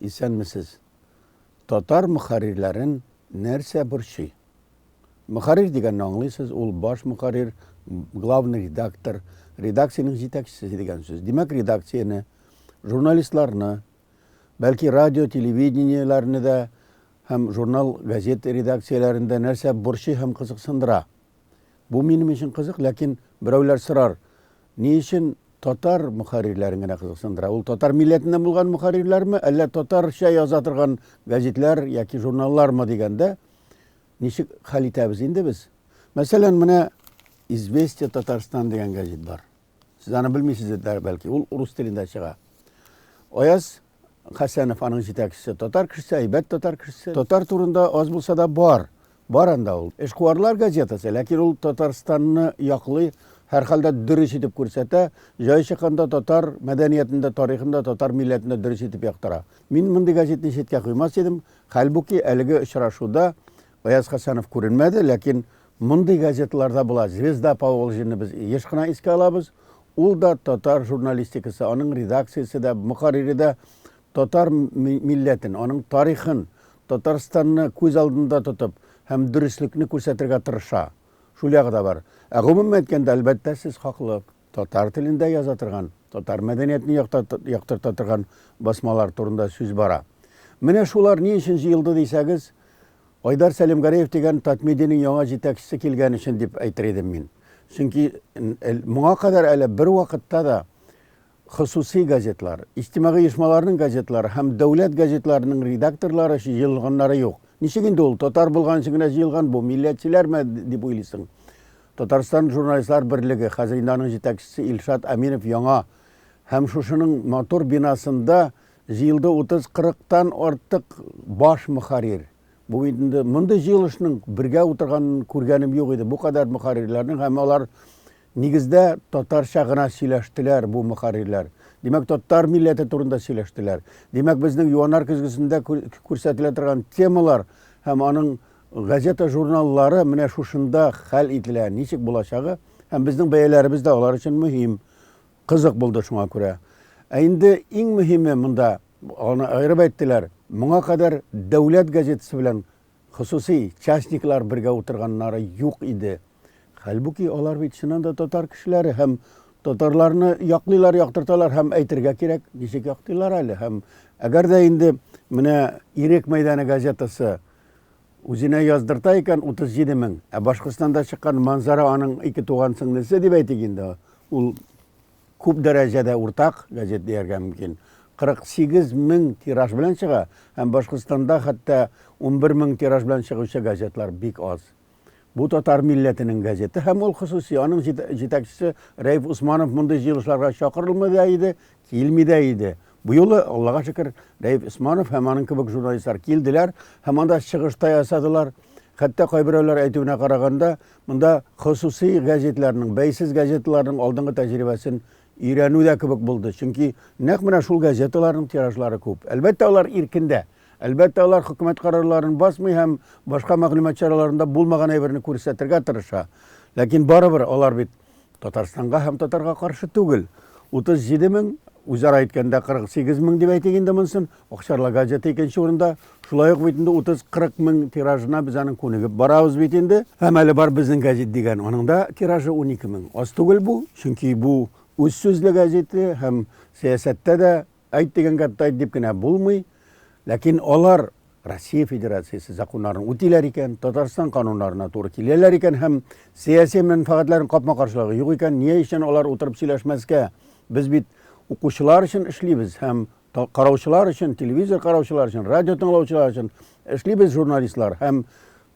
Исәнмесез. Татар мөхәррирләрен нәрсә борчый? Мөхәррир дигәнне аңлыйсыз, ул баш мөхәррир, главный редактор, редакциянең җитәкчесе дигән сүз. Димәк, редакцияне, журналистларны, бәлки радио, телевидениеләрне дә һәм журнал, газет редакцияләрендә нәрсә борчый һәм кызыксындыра? Бу минем өчен кызык, ләкин берәүләр сорар, ни өчен татар мөхәррирләрен генә кызыксындыра? Ул татар милләтеннән булган мөхәррирләрме, әллә татарча яза торган гәзитләр яки журналлармы дигәндә, ничек хәл итәбез инде без? Мәсәлән, менә Известия Татарстан дигән гәзит бар. Сез аны белмисез дә бәлки, ул рус телендә чыга. Аяз Хәсәнов аның җитәкчесе, татар кешесе, әйбәт татар кешесе. Татар турында аз булса да бар. Бар анда ул. Эшкуарлар газетасы, ләкин ул Татарстанны яклый, һәрхәлдә дөрес итеп күрсәтә, җай чыкканда татар мәдәниятен дә, тарихын да, татар милләтен дә дөрес итеп яктыра. Мин мондый газетны читкә куймас идем. Хәлбуки, әлеге очрашуда Аяз Хәсәнов күренмәде, ләкин мондый газеталарда була. Звезда Поволжьены без еш кына искә алабыз. Ул да татар журналистикасы, аның редакциясе дә, мөхәррире дә татар милләтен, аның тарихын, Татарстанны күз алдында тотып һәм дөреслекне күрсәтергә тырыша. Шул ягы да бар. Ә гомумән әйткәндә, әлбәттә, сез хаклы. Татар телендә яза торган, татар мәдәниятен яктырта торган басмалар турында сүз бара. Менә шулар ни өчен җыелды дисәгез, Айдар Сәлимгәрәев дигән Татмедианың яңа җитәкчесе килгән өчен дип әйтер идем мин. Чөнки моңа кадәр әле бервакытта да хосусый газетлар, иҗтимагый оешмаларның газетлары һәм дәүләт газетларының редакторлары җыелганнары юк. Ничек инде ул татар булган өчен генә җыелган бу, милләтчеләрме дип уйлыйсың? Татарстан журналистлар берлеге, хәзер инде аның җитәкчесе Илшат Әминов яңа һәм шушының матур бинасында җыелды 30-40тан артык баш мөхәррир. Бу бит инде мондый җыелышның бергә утырганын күргәнем юк иде. Бу кадәр мөхәррирләрнең һәм алар нигездә татарча гына сөйләштеләр бу мөхәррирләр. Димәк, татар милләте турында сөйләштеләр. Димәк, безнең Юаннар көзгесендә күрсәтелә торган темалар һәм аның газета журналлары менә шушында хәл ителә, ничек булачагы һәм безнең бәяләребез дә алар өчен мөһим. Кызык булды шуңа күрә. Ә инде иң мөһиме монда, аны аерып әйттеләр, моңа кадәр дәүләт газетасы белән хосусый частниклар бергә утырганнары юк иде. Хәлбуки алар бит чыннан да татар кешеләре һәм татарларны яклыйлар, яктырталар һәм әйтергә кирәк, ничек яктыйлар әле. Һәм әгәр дә инде менә Ирек мәйданы газетасы үзенә яздырта икән 37 мең, ә Башкортстанда чыккан Манзара аның ике туган сеңлесе дип әйтик инде, ул күп дәрәҗәдә уртак газет дияргә мөмкин. 48 мең тираж белән чыга һәм Башкортстанда хәтта 11 мең тираж белән чыгучы газетлар бик аз. Бу татар милләтенең газеты һәм ул хосуси, аның җитәкчесе Рәиф Усманов мондый җыелышларга чакырылмый да иде, килми дә иде. Бу юлы, Аллага шөкер, Рәиф Усманов һәм аның кебек журналистлар килделәр һәм анда чыгыш та ясадылар. Хәтта кайберәүләр әйтүенә караганда, монда хосуси газетларның, бәйсез газеталарның алдынгы тәҗрибәсен өйрәнү дә кебек булды. Чөнки нәкъ менә шул газеталарның тиражлары күп. Әлбәттә, алар иркендә. Әлбәттә, алар хөкүмәт карарларын басмый һәм башка мәгълүмат чараларында булмаган әйберне күрсәтергә тырыша. Ләкин барыбер алар бит Татарстанга һәм татарга каршы түгел. 37 мең, үзара әйткәндә 48 мең дип әйтик инде монысын, Акчарла газеты икенче урында. Шулай ук бит инде 30-40 мең тиражына без аның күнегеп барабыз бит инде. Һәм әле бар безнең газет дигән, аның да тиражы 12 мең. Аз түгел бу, чөнки бу үз сүзле газеты һәм сәясәттә дә Әйт дигәнгә тайт дип кенә булмый. Ләкин алар Россия Федерациясе законнарын үтиләр икән, Татарстан кануннарына туры киләләр икән һәм сәяси мәнфәгатьләрнең капма-каршылыгы юк икән, ни өчен алар утырып сөйләшмәскә? Без бит укучылар өчен эшлибез һәм караучылар өчен, телевизор караучылар өчен, радио тыңлаучылар өчен эшлибез журналистлар һәм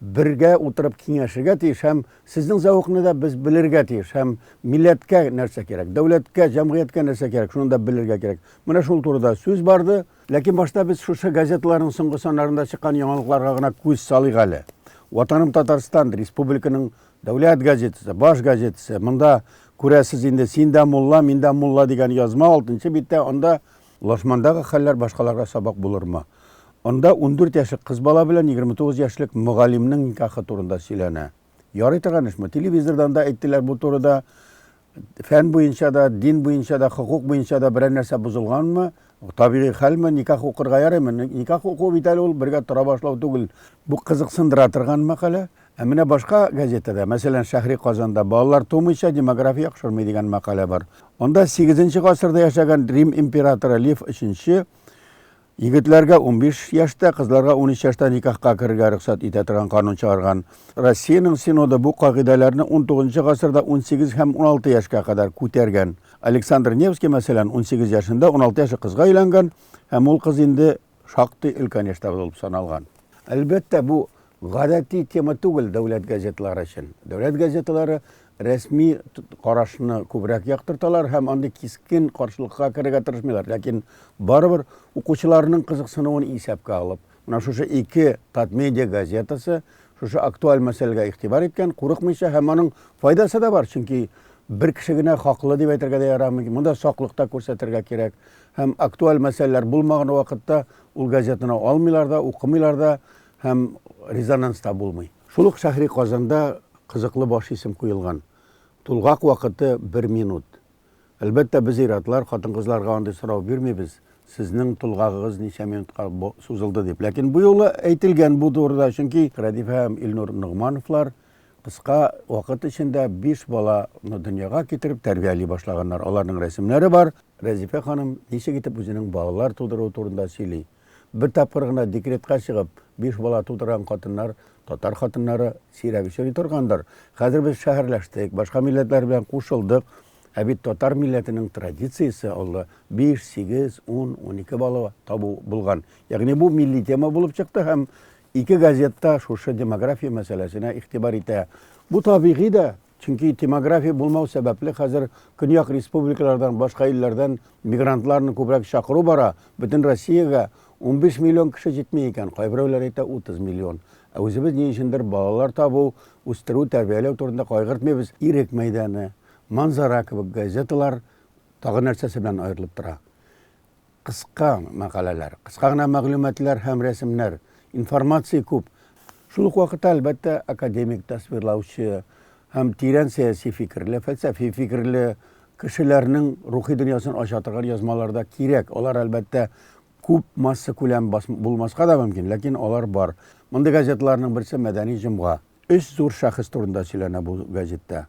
бергә утырып киңәшергә тиеш һәм сезнең зәвыкны да без белергә тиеш һәм милләткә нәрсә кирәк, дәүләткә, җәмгыятькә нәрсә кирәк, шуны да белергә кирәк. Менә шул турыда сүз барды. Ләкин башта без шушы газеталарның соңгы саннарында чыккан яңалыкларга гына күз салыйк әле. Ватаным Татарстан, республиканың дәүләт газетасы, баш газетасы. Монда күрәсез инде, син дә мулла, мин дә мулла дигән язма 6 биттә. Анда Лашмандагы хәлләр башкаларга сабак булырмы? Анда 14 яшьлек кыз бала белән 29 яшьлек мөгаллимнең никахы турында сөйләнә. Ярый торган эшме? Телевизордан да әйттеләр бу турыда. Фән буенча да, дин буенча да, хокук буенча да берәр нәрсә бозылганмы, табигый хәлме, никах укырга ярыймы? Никах уку бит әле ул бергә тора башлау түгел. Бу кызыксындыра торган мәкалә. Ә менә башка газетада, мәсәлән, Шәһри Казанда балалар тумыйча демография яхшырмый дигән мәкалә бар. Анда 8 гасырда яшәгән Рим императоры Лев III Егетләргә 15 яшьтә, кызларга 13 яшьтә никахка керергә рөхсәт итә торган канун чыгарган. Россиянең Синоды бу кагыйдәләрне 19 гасырда 18 һәм 16 яшькә кадәр күтәргән. Александр Невский, мәсәлән, 18 яшендә 16 яшьлек кызга өйләнгән һәм ул кыз инде шактый өлкән яшьтә булып саналган. Әлбәттә, бу гадәти тема түгел дәүләт газеталары өчен. Дәүләт газеталары рәсми карашны күбрәк яктырталар һәм андый кискен каршылыкка керергә тырышмыйлар. Ләкин барыбер укучыларның кызыксынуын исәпкә алып, менә шушы ике Татмедиа газетасы шушы актуаль мәсьәләгә игътибар иткән, курыкмыйча һәм аның файдасы да бар, чөнки бер кеше генә хаклы дип әйтергә дә ярамый. Монда саклык та күрсәтергә кирәк. Һәм актуаль мәсьәләләр булмаган вакытта ул газетаны алмыйлар да, укымыйлар да һәм резонанс та булмый. Шул ук Шәһри Казанда кызыклы баш исем куелган. Тулгак вакыты бер минут. Әлбәттә, без ир-атлар хатын-кызларга андый сорау бирмибез, сезнең тулгагыгыз ничә минутка сузылды дип. Ләкин бу юлы әйтелгән бу турыда, чөнки Рәдифә һәм Илнур Ногмановлар кыска вакыт эчендә биш баланы дөньяга китереп тәрбияли башлаганнар. Аларның рәсемнәре бар. Рәзифә ханым ничек итеп үзенең балалар тудыруы турында сөйли. Бер тапкыр гына декретка чыгып, биш бала тудырган хатыннар, татар хатыннары сирәк очрый торгандыр. Хәзер без шәһәрләштек, башка милләтләр белән кушылдык. Ә бит татар милләтенең традициясе алда 5, 8, 10, 12 бала табу булган. Ягъни бу милли тема булып чыкты һәм ике газетта шушы демография мәсьәләсенә игътибар итә. Бу табигый да, Чөнки демография булмау сәбәпле хәзер көньяк республикалардан, башка илләрдән мигрантларны күбрәк чакыру бара. Бөтен Россиягә 15 миллион кеше җитми икән, кайберәүләр әйтә 30 миллион. Ә үзебез ни өчендер балалар табу, үстерү, тәрбияләү турында кайгыртмыйбыз. Ирек мәйданы, Манзара кебек газеталар тагы нәрсәсе белән аерылып тора? Кыска мәкаләләр, кыска гына мәгълүматлар һәм рәсемнәр, информация күп. Шул ук вакытта, әлбәттә, академик тасвирлаучы һәм тирән сәяси фикерле, фәлсәфи фикерле кешеләрнең рухи дөньясын ача торган язмалар да кирәк. Алар, әлбәттә, күп массакүләм булмаска да мөмкин, ләкин алар бар. Мондый газеталарның берсе Мәдәни җомга. Өч зур шәхес турында сөйләнә бу газетта.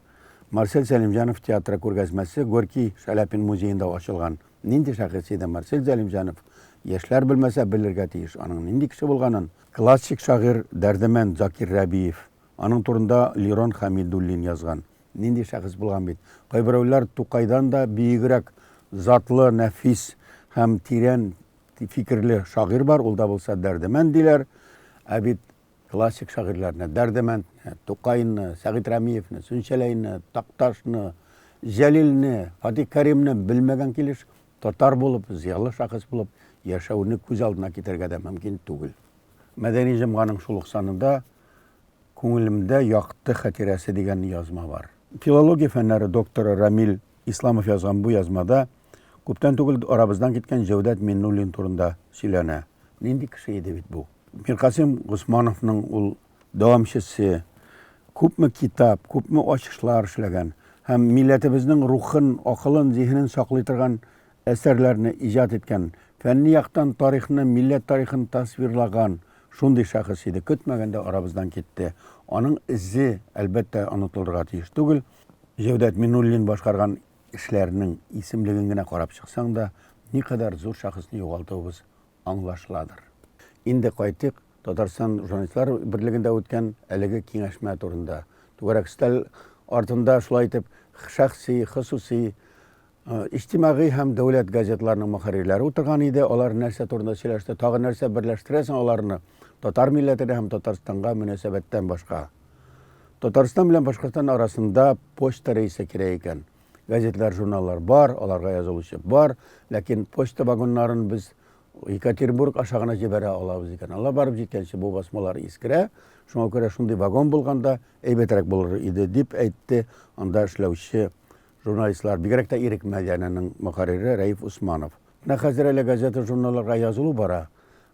Марсель Сәлимҗанов театры күргәзмәсе Горький Шаляпин музеенда ачылган. Нинди шәхес иде Марсель Зәлимҗанов? Яшьләр белмәсә, белергә тиеш аның нинди кеше булганын. Классик шагыйрь Дәрдемәнд Закир Рәбиев. Аның турында Лирон Хәмидуллин язган. Нинди шәхес булган бит. Кайберәүләр Тукайдан да бөегрәк, затлы, нәфис һәм тирән фикерле шагыйрь бар, ул да булса Дәрдемәнд диләр. Ә бит Классик шагыйрьләрне, Дәрдемәндне, Тукайны, Сәгыйть Рәмиевне, Сүнчәләйне, Такташны, Җәлилне, Фатих Кәримне белмәгән килеш татар булып, зыялы шәхес булып яшәүне күз алдына китерергә дә мөмкин түгел. Мәдәни җомганың шул ук санында Күңелемдә якты хатирәсе дигән язма бар. Филология фәннәре докторы Рамил Исламов язган бу язмада күптән түгел арабыздан киткән Җәүдәт Миннуллин турында сөйләнә. Нинди кеше иде бит бу? Миркасыйм Госмановның ул дәвамчысы, күпме китап, күпме ачышлар эшләгән һәм милләтебезнең рухын, акылын, зиһенен саклый торган әсәрләрне иҗат иткән, фәнни яктан тарихны, милләт тарихын тасвирлаган шундый шәхес иде. Көтмәгәндә арабыздан китте. Аның эзе, әлбәттә, онытылырга тиеш түгел. Җәүдәт Минуллин башкарган эшләрнең исемлеген генә карап чыксаң да, никадәр зур шәхесне югалтуыбыз аңлашыладыр. Инде кайтыйк Татарстан журналистлар берлегендә үткән әлеге киңәшмә турында. Түгәрәк өстәл артында шулай итеп шәхси, хосусый, иҗтимагый һәм дәүләт газеталарының мөхәррирләре утырган иде. Алар нәрсә турында сөйләште, тагы нәрсә берләштерә соң аларны татар милләтенә һәм Татарстанга мөнәсәбәттән башка? Татарстан белән Башкортстан арасында почта рейсы кирәк икән. Газетлар, журналлар бар, аларга язылучы бар, ләкин почта вагоннарын без Екатеринбург аша гына җибәрә алабыз икән. Алар барып җиткәнче бу басмалар искерә, шуңа күрә шундый вагон булганда әйбәтрәк булыр иде, дип әйтте анда эшләүче журналистлар, бигрәк тә Ирек Мәдәненең мөхәррире Рәиф Усманов. Менә хәзер әле газета-журналларга язылу бара.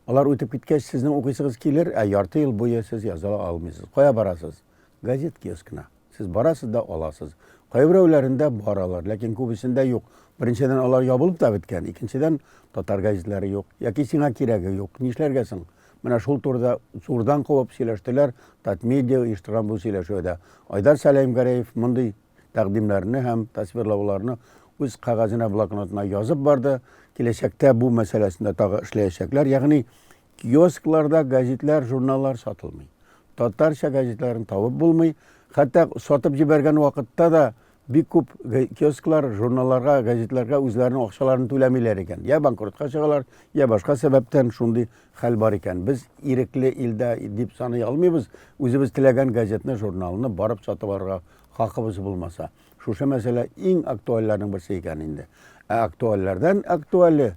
Алар үтеп киткәч, сезнең укыйсыгыз килер, ә ярты ел буе сез языла алмыйсыз. Кая барасыз? Газет киоскына. Сез барасыз да аласыз. Кайберәүләрендә бар алар, ләкин күбесендә юк. Беренчедән, алар ябылып та беткән, икенчедән, татар газетлары юк, яки сиңа кирәге юк. Нишләргә соң? Менә шул турыда зурдан кубып сөйләштеләр Татмедиа оештырган бу сөйләшүдә. Айдар Сәләмгәрәев мондый тәкъдимнәрне һәм тасвирлауларны үз кәгазенә, блокнотына язып барды. Киләчәктә бу мәсьәләсендә тагы эшләячәкләр. Ягъни киоскларда газетлар, журналлар сатылмый. Татарча газетларын табып булмый. Хәтта сатып җибәргән вакытта да бик күп киосклар журналларга, газетларга үзләренең акчаларын түләмиләр икән. Я банкротка чыгалар, я башка сәбәптән шундый хәл бар икән. Без ирекле илдә дип саный алмыйбыз. Үзебез теләгән газетны, журналны барып сатып алырга хакыбыз булмаса. Шушы мәсьәлә иң актуальләрнең берсе икән инде. Ә актуальләрдән актуале,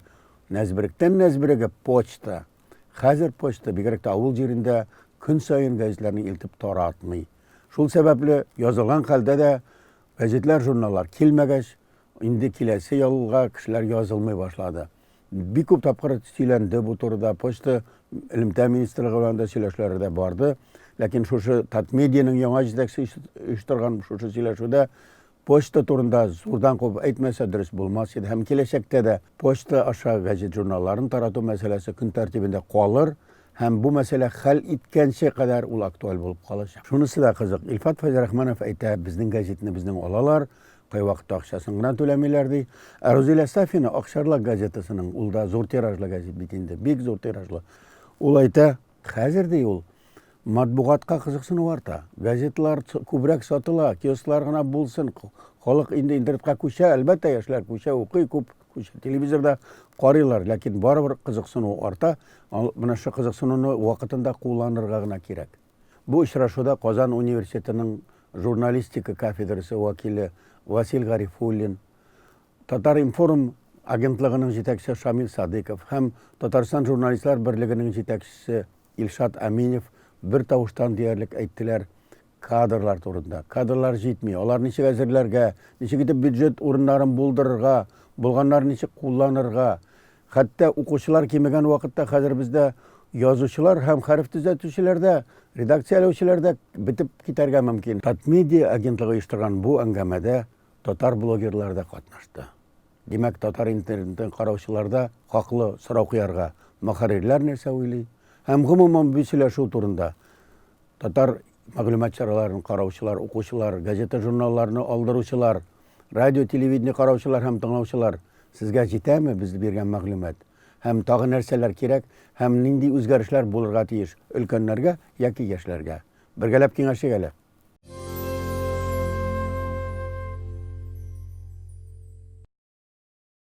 нәзберектән нәзбереге почта. Хәзер почта, бигрәк тә авыл җирендә, көн саен газетларны илтеп таратмый. Шул сәбәпле язылган хәлдә дә газетлар, журналлар килмәгәч, инде киләсе елга кешеләр язылмый башлады. Бик күп тапкыр сөйләнде бу турыда, почта элемтә министрлыгы белән дә сөйләшүләр дә барды. Ләкин шушы Татмедианың яңа җитәкчесе оештырган шушы сөйләшүдә почта турында зурдан кубып әйтмәсә дөрес булмас иде. Һәм киләчәктә дә почта аша газет-журналларын тарату мәсьәләсе көн тәртибендә калыр һәм бу мәсьәлә хәл иткәнче кадәр ул актуаль булып калачак. Шунысы да кызык, Илфат Фәйзрахманов әйтә, безнең газетны безнең алалар, кайвакытта акчасын гына түләмиләр ди. Ә Рузилә Сафина Акчарлак газетасының, ул да зур тиражлы газет бит инде, бик зур тиражлы. Ул әйтә, хәзер ди ул, матбугатка кызыксыну арта. Газетлар күбрәк сатыла, киосклар гына булсын. Халык инде интернетка күчә, әлбәттә, яшьләр күчә, укый күп, күчә, телевизорда карыйлар, ләкин барыбер кызыксыну арта. Менә шул кызыксынуны вакытында кулланырга гына кирәк. Бу очрашуда Казан университетының журналистика кафедрасы вәкиле Васил Гарифуллин, Татар-информ агентлыгының җитәкчесе Шамил Садыйков һәм Татарстан журналистлар берлегенең җитәкчесе Илшат Әминев бер тавыштан диярлек әйттеләр кадрлар турында. Кадрлар җитми, алар ничек әзерләргә, ничек итеп бюджет урыннарын булдырырга, булганнарын ничек кулланырга. Хәтта укучылар кимегән вакытта хәзер бездә язучылар һәм хәреф төзәтүчеләр дә, редакцияләүчеләр дә бетеп китәргә мөмкин. Татмедиа агентлыгы оештырган бу әңгәмәдә татар блогерлары да катнашты. Димәк, татар интернетын караучылар да хаклы сорау куярга, мөхәррирләр нәрсә уйлый? Һәм гомумән бу сөйләшү турында татар мәгълүмат чараларын караучылар, укучылар, газета-журналларны алдыручылар, радио, телевидение караучылар һәм тыңлаучылар, сезгә җитәме без биргән мәгълүмат? Һәм тагы нәрсәләр кирәк һәм нинди үзгәрешләр булырга тиеш өлкәннәргә яки яшьләргә? Бергәләп киңәшик әле.